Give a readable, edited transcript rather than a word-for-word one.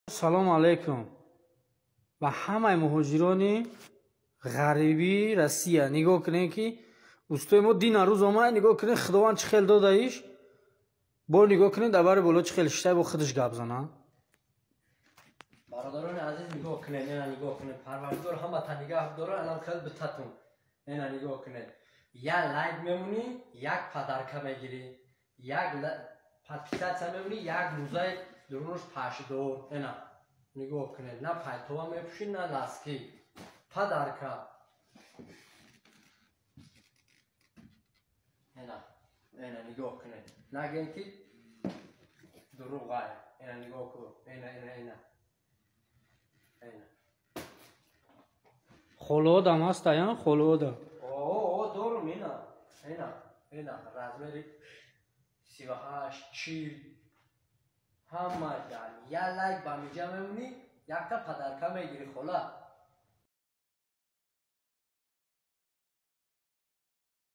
Салому алайкум ба ҳамаи муҳоҷирони ғарибии Россия. Нигоҳ кунед, ки устои мо дина рӯз омад. Нигоҳ кунед, Худованд чӣ хел додаиш. Бо нигоҳ кунед, дар бари боло чӣ хел шитай, бо худаш гап зана. Бародарони азиз, нигоҳ кунед, ина нигоҳ кунед. Парвардигор ҳамата нигаҳ дора, анам хел битатун. Ина нигоҳ кунед. Я лайк мемонӣ, як подарка мегирӣ, як подписаться мемонӣ, як музаи дуруш пашдор. Ина нигоҳ кунед, на пайтова мепӯшӣ, на носки, подарка. Ина, ина нигоҳ кунед, нагем ки дурӯғай. Ина нигоҳ кун, ина, ина, ина, ина. Холодам ҳастаян, холода. О, дорум, ина, ина, ина, размери 38, 40, ҳама. Я лайк ба миҷа мемонӣ, якта подарка мегирӣ, хола.